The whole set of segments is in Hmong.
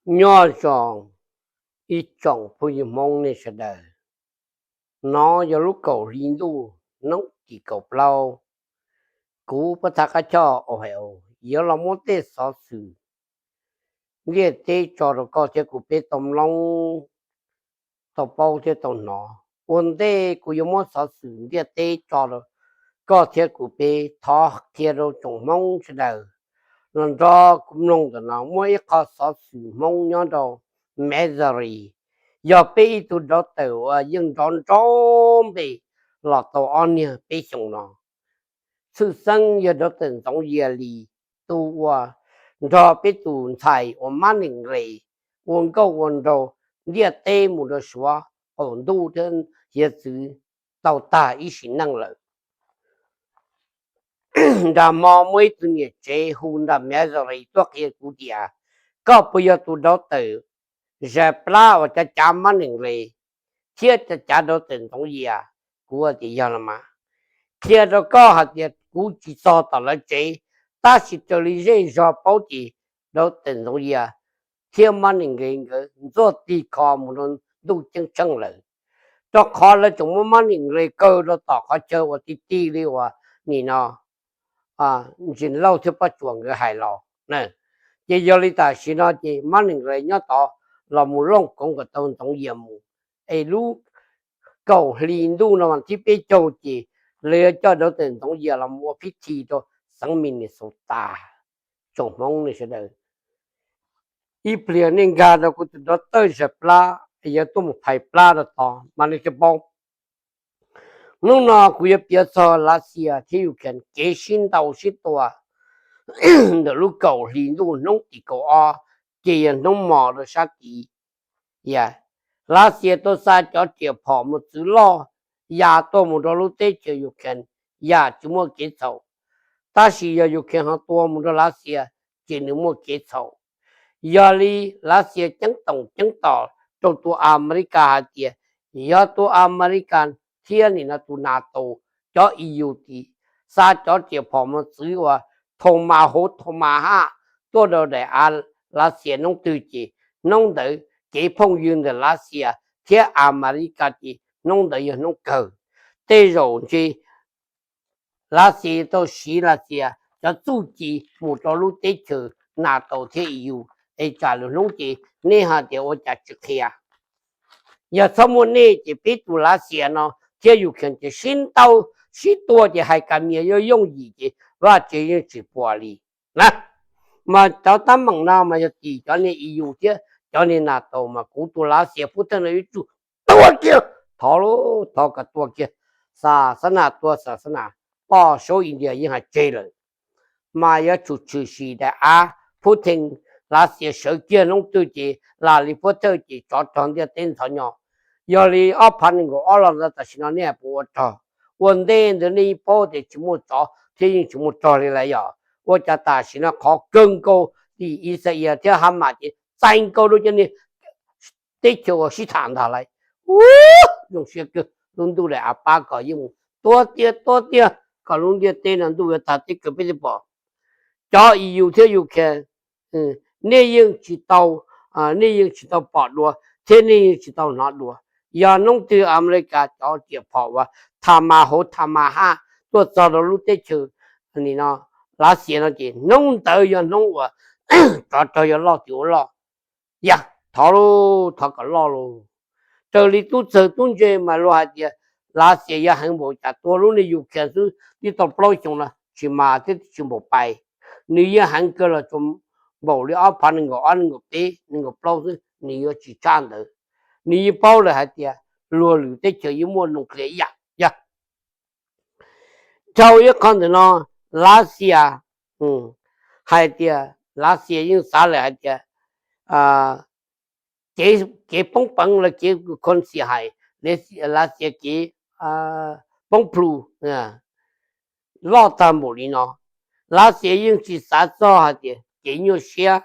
Nyob zoo ib tsoom phooj ywg Hmoob nej sawv daws. No yog lub kaum hli ntuj hnub tim kaum plaub. Kuv Pab Thaj Qab Choj Ohio yuav los muab tej xov xwm ntiaj teb tso rau koj thiab kuv peb tau mloog, tau paub thiab tau hnov. Ua ntej kuv yuav muab xov xwm ntiaj teb tso rau koj thiab kuv peb, thov qhia rau tsoom Hmoob sawv daws los nrog kuv mloog ntawm no. Muaj ib qho xov xwm Hmoob nyob rau Missouri, yog peb ib tug dau tawm uas yeej nrov nrov npe los tau ob niag peb xyoos no. Tshwj xeeb yog dau tawm Ntxoov Yias Lis, tus uas nrog peb tus ntxhais uas Mab Nees Les ua nkauj ua nraug ntiaj teb mus rau Suav qaum ntuj thiab hiav txwv tau tag ib sim neej lawm. Nram hmo muaj ib tug niam tsev hu nram Missouri tuaj qhia kuv tias, koj puas yog tus dau tawm zais plab uas cav cav Mab Nees Les thiab cav cav dau tawm Ntxoov Yias? Kuv tias yog los mas. Qhia rau koj hais tias kuv tsis txog tom lawv tsev, tab sis raws li zej zog paub ces dau tawm Ntxoov Yias thiab Mab Nees Les nkawd ntxuaj tig kho mus rau ntuj ceeb tsheej lawm, rau qhov lawv tseem muab Mab Nees Les kaw rau tom qhov chaw uas ti ti li uas nim no Ntsis Lauj thiab Pob Tsuas nkawd hais los. Ces yog li tam sim no ces Mab Nees Les nyob tod los mus looj koov kom tau Ntxoov Yias mus, es lub kaum hli ntuj no mas thib peb caug ces lawv yuav coj dau tawm Ntxoov Yias los mus ua phib thi rau xeev Minnesota. Tsoom Hmoob nej sawv daws, ib pliag nej nkag rau kuv tus dau tawm zais plab, yuav tuaj mus phais plab rau tod mas nej thiaj paub. Hnub no kuv yuav piav txog Lav Xias thiab Ukraine kev sib ntaus sib tua ntawm lub kaum hli ntuj hnub tim kaum ob, ces yog hnub mos rau sab tid. Yog Lav Xias tau xa cov riam phom mus txwv loj ya tuaj mus rau lub teb chaws Ukraine yam tsis muaj kev txhaum, tab sis yog Ukraine ho tua mus rau Lav Xias ces nws muaj kev txhaum. Yog li Lav Xias ceeb toom ceeb tom rau tus Amelikas hais tias, yog tus Amelikas thiab nim no tus NATO, cov E U tid xa cov riam phom mus txwv uas Tomahawk, Tomahawk tuaj rau daim av Lav Xias noob twg ces hnub ntawd kev phooj ywg ntawm Lav Xias thiab Amelikas ces hnub ntawd yog hnub kawg. Tej zaum ntshe Lav Xias tau siv Lav Xias cov txuj ci mus rau lub teb chaws NATO thiab E U, es tsam lwm hnub ces nej hais tias ua cas tsis qhia. Yog txhob muaj nej ces peb tus Lav Xias no thiab Ukraine ces sib ntaus sib tua ces hais kas mias yuav yooj yim ces vaj tse yeej tsis pom li na. Mas cov teeb meem no mas yog tim cov niag E U thiab cov niag NATO mas kuv tus Lav Xias Putin no yuav tsum tua kiag, thov lauj, thov kom tua kiag. Xa xab nas tua xa xab nas, poj saub India yeej hais tseg lawm. Mas yuav tsum tshwm sim daim av Putin, Lav Xias sawv kiag noob twg ces lam li puab thawj ces tsov rog ntiaj teb ntxhov nyo. Yog li ob phav nees nkaum ob los ntawd tam sim no nej puas ua rog? Ua ntej ntawd nej yeej paub tias tsis muaj tsov thiab yeej tsis muaj rog li lawm yog? Ua cas tam sim no qhov kawg nkaus tim Ixayees thiab Hamas ces txais nkaus rau cov niag teb chaws uas sib tham ntag lauj. Ub, zoo siab kawg, lub ntuj daim av pab kom yeej mus tua tiag tua tiag kom lub ntiaj teb no ntuj yuav tag teb kawg peb thiaj pom. Cov E U thiab Ukraine, nej yeej tsis tau, nej yeej tsis tau pom dua thiab nej yeej tsis tau hnov dua. Yog hnub twg Amelikas cov riam phom uas Tomahawk, Tomahawk tuaj txog rau lub teb chaws nim no Lav Xias no ces hnub ntawd yog hnub uas tsov rog yuav loj tim ua loj. Yog, thov lauj, thov kom loj lauj. Raws li tub txawg tub ntse mas luag hais tias Lav Xias yuav heev npaum cas tua lub niag Ukraine xwb twb tau plaub xyoo no tsis mas thiab tsis npaum pais. Nws yeej heev kawg los tsuas npaum li ob phav nees nkaum ob, nees nkaum peb, nees nkaum plaub xwb, nws yuav tsis tshaj ntawd. Nws yeej paub lawm hais tias luag lwm teb chaws yeej muaj nuclear ib yam. Yog dhau ib qho ntawm no, Lav Xias hais tias, Lav Xias yeej xav lawm hais tias kev poob peev los kev kho xiam hais, Lav Xias kev poob plhu loj tag npaum li no. Lav Xias yeej tsis xav txog hais tias kev nyuaj siab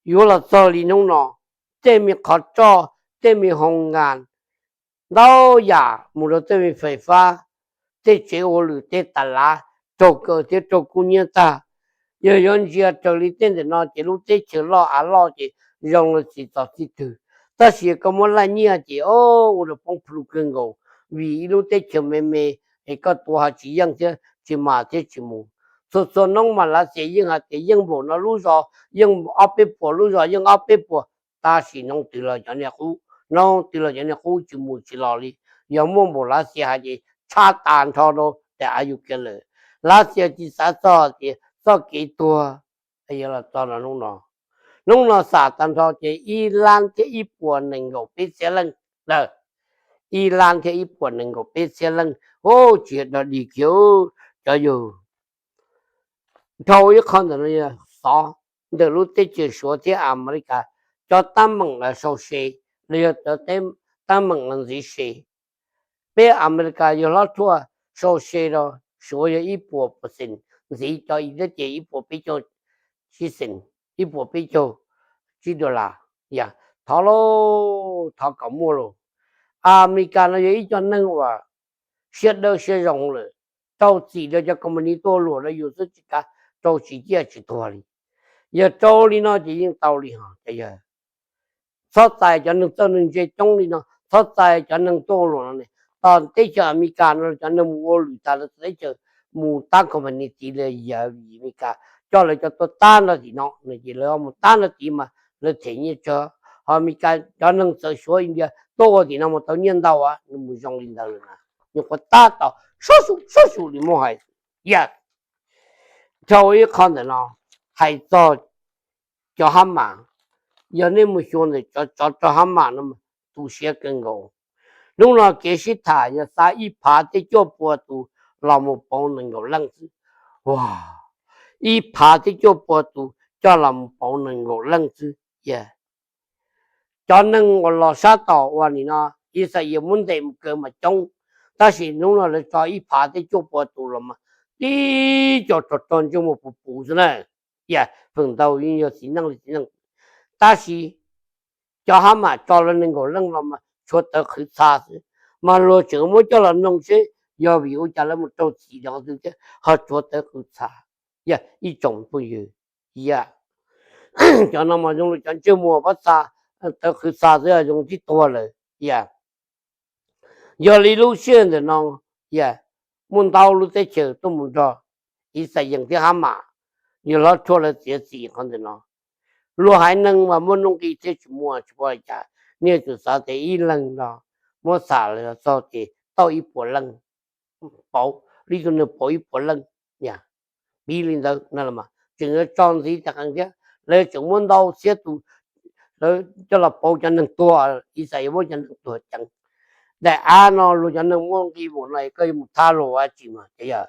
yuav los txog li hnub no. Tej me qhov roj, tej me hoo nkas, ntau yam mus rau tej me fais fab, tej tsev ua lwm tej tas lav raug kaw thiab raug kub hnyiab tag. Yog yuav ntsia raws li tej ntawm no ces lub teb chaws loj av loj ces zoo li tsis txog txij twg, tab sis koj muab laij nyiaj ces o, ua rau poob plhu kawg nkaus, vim ib lub teb chaws me me es koj tua ho tsis yeej thiab tsis mam thiab tsis mus. Txhua txhua hnub mas Lav Xias yeej hais tias yeej npaum no lub zos, yeej ob peb puas lub zos, yeej ob peb puas, tab sis hnub twg los cov niag qub, hnub twg los cov niag qub tsis mus tsis los li. Yog muaj npaum Lav Xias hais ces tshaj tas nrho rau tes av Ukraine lawm. Lav Xias tsis xav txog tias txoj kev tuag yuav los txog rau hnub no. Hnub no xam tag nrho ces ib lab thiab ib puas nees nkaum peb txhiab leej lawm. Ib lab thiab ib puas nees nkaum peb txhiab leej, o, tsis yog dog dig kiag cov yug. Dhau ib qho ntawm no yog xov ntawm lub teb chaws Suav thiab Amelikas cov teeb meem los sau se, los yog cov teeb meem los ntxiv se. Peb Amelikas yog hlob thuaj sau se rau Suav yog ib puas percent, ntxiv cov United States ib puas peb caug tsib cent, ib puas peb caug tsib dollar. Yog thov lauj, thov kom muaj lauj. Amelikas no yog ib co neeg uas siab dawb siab zoo lawm, rau txim rau cov company tuaj luam rau yus xwb tsis kav rau tsis ciaj tsis tuag li. Yog rau li no ces yeej tau li ho. Ces yog txhob txais cov neeg txawj neeg ntse coob li no, txhob txais cov neeg tuaj luam no ne. Tom teb chaws Amelikas no cov neeg mus ua lwm tas lawv teb chaws, mus tab company tid li, yog vim Amelikas coj lawv cov tuaj tab nrog tim no no ces lawv mus tab nrog tid mas lawv them nyiaj tsawg. Ho Amelikas cov neeg txawv Suav India tuaj ua tim no mas tau nyiaj ntau, nws mus zoo li ntawd lawm na. Nyuam qhuav tab tom sab xyum sab xyum li muaj hais. Yog dhau ib qho ntawm no hais txog cov Hamas, yog nej mus xyuas ntawm cov tsov rog Hamas no mas tu siab kawg nkaus. Hnub no kev sib tham yog xa ib phav thiab cuaj pua tus los mus pauv nees nkaum leej xwb. Ib phav thiab cuaj pua tus coj los mus pauv nees nkaum leej xwb. Cov neeg uas los sab tom uas nim no Israel muab ntes mus kaw mas coob, tab sis hnub no lawv tso ib phav thiab cuaj pua tus los mas tib co rog rog ntsej muag puv puv xwb na. Yog feem ntau yeej yog txiv neej li txiv neej, tab sis cov Hamas tso lawv nees nkaum leej los mas tshuav tawv qhwv txha xwb, mas luag tseem muab coj los noog seb yog vim ua cas lawv mus raug txim rau qhov twg thiab ho tshuav tawv qhwv txha. Yog ib tsoom phooj ywg, yog cov no mas zoo li cov ntsej muag pob txha, tawv qhwv txha xwb, zoo tib tuag lawm. Yog, yog li lub sij hawm ntawm no, yog muaj ntau lub teb chaws tuaj mus nrog Israel thiab Hamas, yog hlob thuaj lawv txiav txim qhov ntawm no. Luag haiv neeg mas muaj nuj nqis thiab tsis muaj tsis paub li cas, nej yuav tsum xav tias ib leeg no muab xam los txog ces tau ib puas leej, pauv li tus neeg pauv ib puas leej, yog piv li ntawd no los mas tseem yuav tso ntxiv tas qees thiab, lawv tseem muab ntau txhiab tus lawv coj los pauv cov neeg tuag, Israel muab cov neeg tuag ceev. Daim av no luag cov neeg muaj nqi vim no es koj yuav mus thab luag ua dab tsi mas ces yog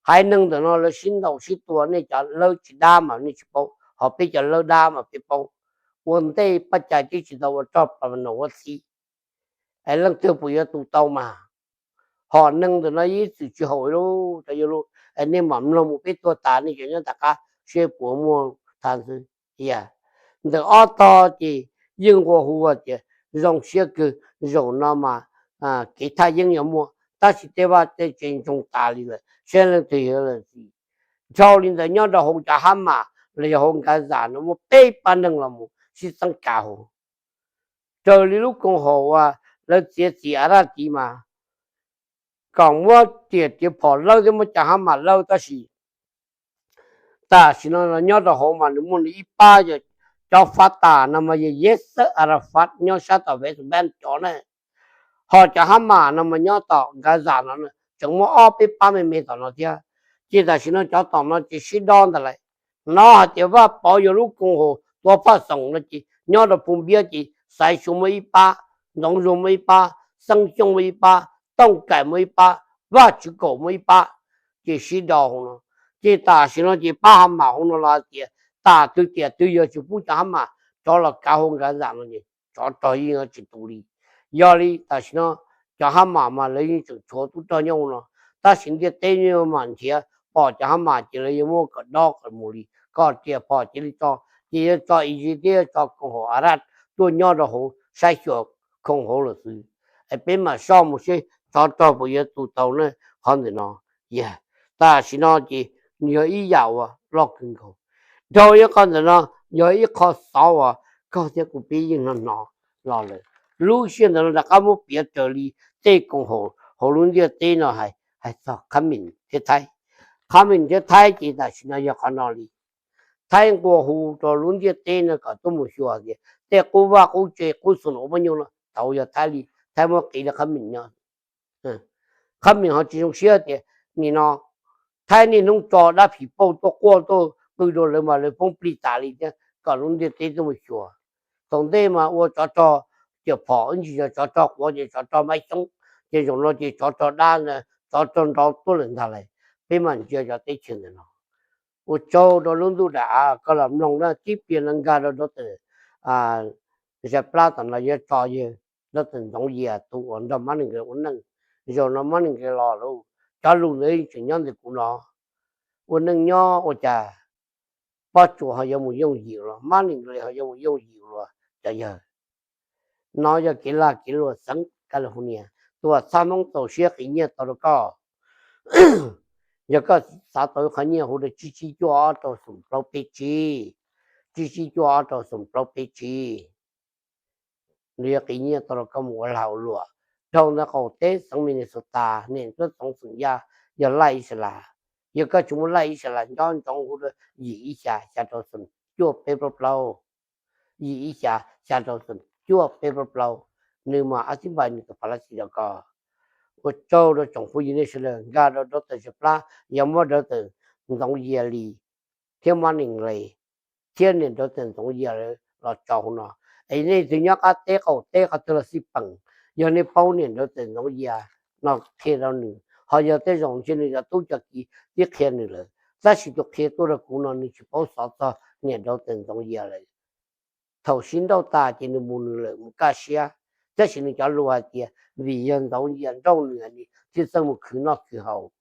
haiv neeg ntawm no lawv sib ntaus sib tua, nej cov lawb tsis dab mas nej tsis paub, ho peb cov lawb dab mas peb paub. Ua ntej paj cai twb tsis tau ua rog pas no ua txhib, es leej twg puas yuav tu tau mas. Hom neeg ntawm no ib txwm tsis haum li, cov yawg lus, es nej mam mloog mus peb tuag tas nej cov nyob tom qab seb puas muaj tha ntxwv. Ntawm ob tog ces yeej nqua hu tias zoo siab kawg, zaum no mas kev thaj yeeb yuav muaj, tab sis tej vaj tej tsev ntsoog tas li lawm, saib leej twg yuav lawm txim. Dhau li ntawd nyob rau hauv cov Hamas los yog hauv Gaza no muaj peb pab neeg los mus sib txeeb kav hauv. Raws li lub koom haum uas lawv txiav txim Arab tid mas kom muab riam tiav phom lawb thiab muab cov Hamas lawb, tab sis tam sim no nyob rau hauv mas nws muaj nws ib pab, yog cov Fatah no mas yog Yasser Arafat nyob sab tom West Bank cov na, ho cov Hamas no mas nyob tom Gaza no tseem muaj ob peb pab me me tom no thiab. Ces tam sim no cov tom no ces sib dob ntawd lawm. No hais tias Vaj Pov yog lub koom haum tua phaj xoom no ces nyob rau Phoo Npiab ces Xaiv Xyoo muaj ib pab, Ntxoov Zuag muaj ib pab, Xeeb Xyooj muaj ib pab, Tooj Kaim muaj ib pab, Vaj Tswv Kaum muaj ib pab, ces sib do hauv no. Ces tam sim no ces pab Hamas hauv no los hais tias tam twg tiam twg yog tsis pub cov Hamas rov los kav hauv Gaza no ces tsov rog yeej tsis tu li. Yog li tam sim no cov Hamas mas lawv yeej tseem tshuav tub rog nyob hauv no, tab sis ntiaj teb yeej mam nrhiav pom cov Hamas ces lawv yuav muab kom dob kom mus li, kom riam phom cia li tso, ces yuav tso Iziv thiab yuav tso koom haum Arab tuaj nyob rau hauv saib xyuas koom haum lawm xwb. Es peb mam soj mus seb tsov rog puas yuav tu tau na. Qhov ntawm no, yog tam sim no ces nws yog ib yam uas loj kawg nkaus. Dhau ib qho ntawm no yog ib qho xov uas koj thiab kuv peb yeej hnov hnov los lawm. Lub sij hawm ntawm no rov qab muab piav raws li tej koom haum hauv lub ntiaj teb no hais, hais txog Khab Mim thiab Thaib. Khab Mim thiab Thaib ces tam sim no yog qhov no li. Thaib nqua hu rau lub ntiaj teb no kom tuaj mus xyuas tias tej qub vaj qub tse qub xu no ua pab nyuj no thaum yog Thaib li, Thaib muab qiv rau Khab Mim no. Khab Mim ho tsis zoo siab tias nim no Thaib niaj hnub tso dab phim pauj tuaj quaj tuaj qw rau lawv mas lawv poob plig tas li thiab kom lub ntiaj teb tuaj mus xyuas. Thaum ntej mas ua tsov rog ciam phom ib ntsis yog tsov rog quav ces tsov rog mab xyoob, ces zaum no ces tsov rog dab, tsov rog nrov tuaj lawm ntag lauj. Peb mam ntsia cov teb chaws ntawm no. Ua tsaug rau lub ntuj dam av koj los mloog na, tib pliag no nkag rau dov tawm zaj plab tom no yuav tso yawg dov tawm Ntxoov Yias tus uas nrog Mab Nees Nqes ua neej. Zaum no Mab Nees Nqes los lawm, cov lus ntawd tseem nyob ntawm kuv no. Ua neej nyob ua cas Pob Tsuas ho yuav mus yooj yim los, Mab Nees Nqes ho yuav mus yooj yim los cov yawg. No yog kev lag kev luam xeev California, tuam txhab Hmoob txaus siab qiv nyiaj tau rau koj. Yog koj xav tau ib qho nyiaj hu rau tsib tsib cuaj ob rau xoom plaub peb tsib, tsib tsib cuaj ob rau xoom plaub peb tsib. Nws yuav qiv nyiaj tau rau koj mus ua lag ua luam. Dhau ntawm qaum teb xeev Minnesota, niam ntuj txoov xeem Yaj yog Laj Ib Sa Las. Yog koj tsis muaj Laj Ib Sa Las nco ntsoov hu rau yim ib xya xya rau xoom cuaj peb plaub plaub, yim ib xya xya rau xoom cuaj peb plaub plaub, nws mas ab tib npai nws tus pha lab xi rau koj. Ua tsaug rau tsoom phooj ywg nej sawv daws nkag rau dov tawm zaj plab yuav muab dov tawm Ntxoov Yias li thiab Mab Nees Nqes thiab niam dov tawm Ntxoov Yias los tso hauv no. Es nej tus nyob qab teb qaum teb qhov twg los xij peem, yog nej paub niam dov tawm Ntxoov Yias no qhia rau nws, ho yog tej zaum ntshe nws cov tub cov kiv twb qhia nws lawm, tab sis tus qhia tuaj rau kuv no nws tsis paub xov txog niam dov tawm Ntxoov Yias lawm. Thaum sib nrauj tas ces nws mus nws lawm mus kaj siab, tab sis nws cov lus hais tias vim yog Ntxoov Yias nrauj nws thiaj txawj mus khwv noj khwv haus,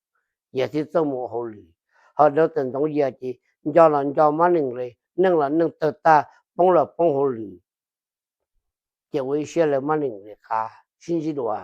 Yias thiaj txawj mus ua hauj lwm. Ho dov tawm Ntxoov Yias ces nco los nco Mab Nees Nqes, neej los neej tawg tag, poob los poob hauj lwm, ces ua ib siab lawv Mab Nees Nqes qab. Sib ntsib dua.